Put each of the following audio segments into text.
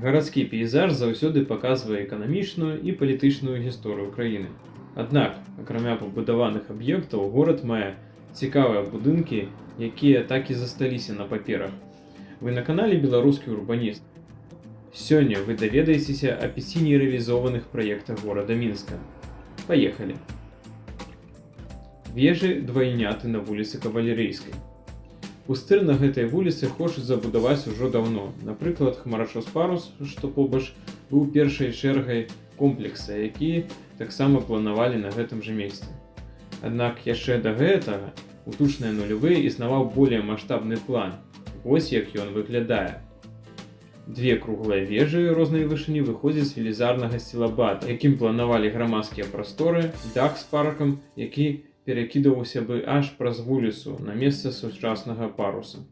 Гарадскі пейзаж заўсёды паказвае эканамічную і палітычную гісторыю краіны. Аднак, акрамя пабудаваных аб'ектаў, горад мае цікавыя будынкі, якія так і засталіся на паперах. Вы на канале «Беларускі урбаніст». Сёння вы даведаецеся о пяці нерэалізованых праектах горада Мінска. Паехалі. Вежы двайняты на вуліцы Кавалерыйскай. Пустыр на гэтай вуліцы хочуць забудаваць ужо даўно. Напрыклад, хмарачос «Парус», што побач, быў першай чэргай комплекса, які таксама планавалі на гэтым жа месцы. Аднак яшчэ да гэтага у тучныя нулявыя існаваў более маштабны план. Вось як ён выглядае. Две круглыя вежы рознай вышыні выходзяць з велізарнага стылабата, якім планавалі грамадскія прасторы, дах з паркам, які перакідваўся бы аж праз вуліцу на месца сучаснага «Паруса».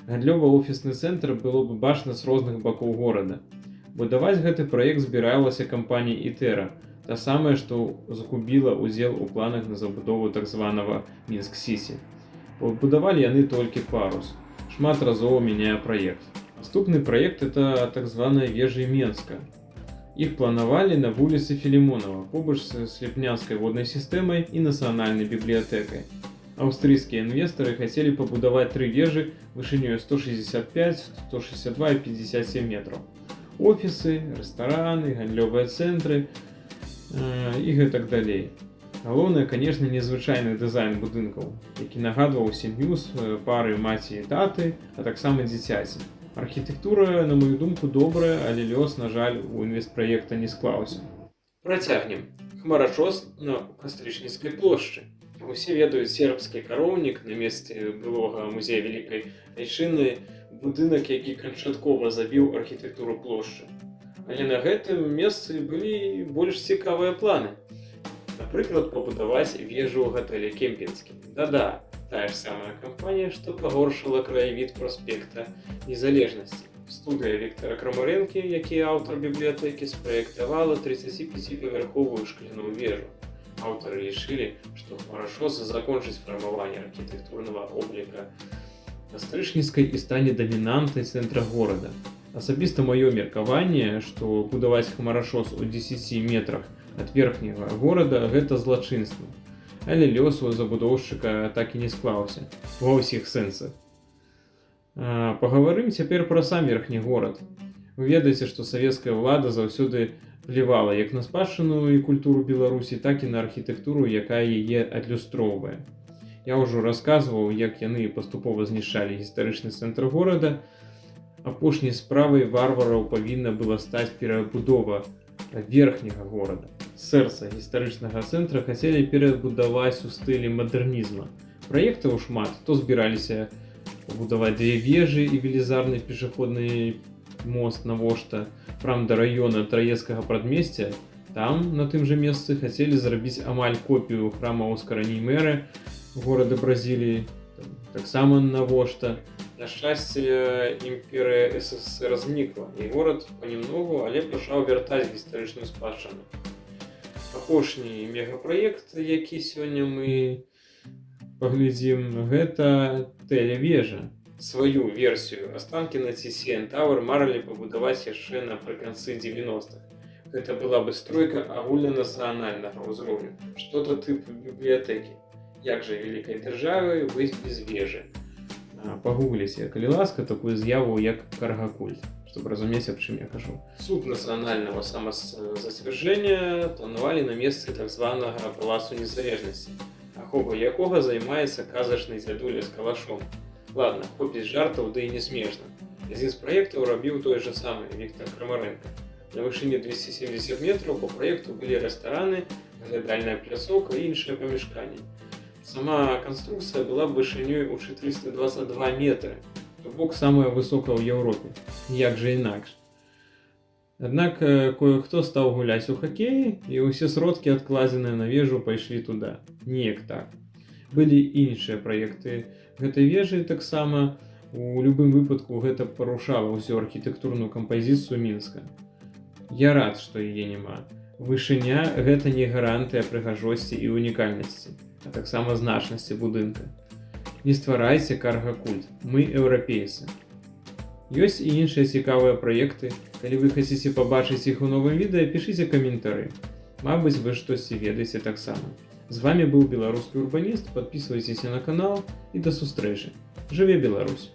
Гандлёва-офісны цэнтр было бы бачна з розных бакоў горада. Будаваць гэты праект збіралася кампанія «Ітэра», та самая, што згубіла ўдзел у планах на забудову так званага Мінск-Сіці. Пабудавалі яны толькі «Парус», шмат разоў мяняе праект. Наступны праект — это так званая вежы Менска. Іх планавалі на вуліцы Філімонава, побач з Слепнянскай воднай сістэмай і нацыянальнай бібліятэкай. Аўстрыйскія інвестары хацелі пабудаваць тры вежы вышынёй 165, 162 і 57 метраў. Офісы, рэстараны, гандлёвыя цэнтры і гэтак далей. Галоўнае, конечно, незвычайны дызайн будынкаў, які нагадваў сям'ю з пары маці і таты, а таксама дзіцяці. Архітэктура, на мою думку, добрая, але лёс, на жаль, у інвестпраекта не склаўся. Працягнем. Хмарачос на Кастрычніцкай плошчы. Усе ведаюць сербскі кароўнік на месцы былога музея Вялікай Айчыны, будынак, які канчаткова забіў архітэктуру плошчы. Але на гэтым месцы былі больш цікавыя планы. Напрыклад, пабудаваць вежу гатэля «Кемпінскі». Да-да, тая ж самая кампанія, што пагоршыла краявід праспекта Незалежнасці. Студыя Віктара Крамарэнкі, які аўтар бібліятэкі, спраектавала 35-павярховую шкляную вежу. Аўтары лічылі, што хмарачос закончыць фармаванне архітэктурнага обліка Кастрычніцкай і стане дамінантай цэнтра горада. Асабіста маё меркаванне, што будаваць хмарачос у 10 метрах ад верхняга горада — гэта злачынства. Але лёс у забудоўшчыка так і не склаўся ва ўсіх сэнсах. Пагаварым цяпер пра сам верхні горад. Вы ведаеце, што савецкая ўлада заўсёды плевала як на спадчыну і культуру Беларусі, так і на архітэктуру, якая яе адлюстроўвае. Я ўжо расказваў, як яны паступова знішчалі гістарычны цэнтр горада. Апошняй справай варвараў павінна была стаць перабудова верхняга горада. Сэрца гістарычнага цэнтра хацелі перабудаваць у стылі мадэрнізма. Праектаў шмат, то збіраліся пабудаваць две вежы і велізарны пешаходны мост, навошта, прам да раёна Траецкага прадмесця. Там, на тым жа месцы, хацелі зрабіць амаль копію храма Оскара Німеры горада Бразіліі, таксама навошта. На шчасце, імперыя СССР знікла, і горад панемногу, але пачаў вяртаць гістарычную спадчыну. Апошні мегапраект, які сёння мы паглядзім, гэта тэлевежа. Сваю версію Астанкіна TCN Tower марылі пабудаваць яшчэ напрыканцы 90-х. Гэта была бы стройка агульнанацыянальнага ўзроўню, что-то тыпу бібліятэкі. Як жа вялікай дзяржавы быць без вежы? Пагугліце, калі ласка, такую з'яву, як каргакульт, чтобы разумець, аб чым я кажу. Суд нацыянальнага самазацвярджэння планавалі на месцы так званага Палацу незалежнасці, аховай якога займаецца казачны дзядуля з калашом. Ладно, хопіць жартаў, да і не смешна. Адзін з праектаў рабіў той жа самы Віктар Крамарэнка. На вышыні 270 метраў по праекту былі рэстараны, аглядальная пляцоўка і іншыя памяшканні. Сама канструкцыя была б вышынёй у 422 метры, то бок самая высокая ў Еўропе. Як жа інакш? Аднак кое-хто стаў гуляць у хакей, і ўсе сродкі, адкладзеныя на вежу, пайшлі туда. Неяк так. Былі іншыя праекты гэтай вежы таксама. У любым выпадку гэта парушала ўсю архітэктурную кампазіцыю Мінска. Я рад, што яе няма. Вышыня — гэта не гарантыя прыгажосці і унікальнасці, а таксама значнасці будынка. Не стварайце каргакульт. Мы еўрапейцы. Ёсць і іншыя цікавыя праекты. Калі вы хочаце пабачыць іх у новым відэа, пішыце каментары. Мабыць, вы штосьці ведаеце таксама. З вамі быў Беларускі урбаніст, падпісвайцеся на канал і да сустрэчы. Жыве Беларусь!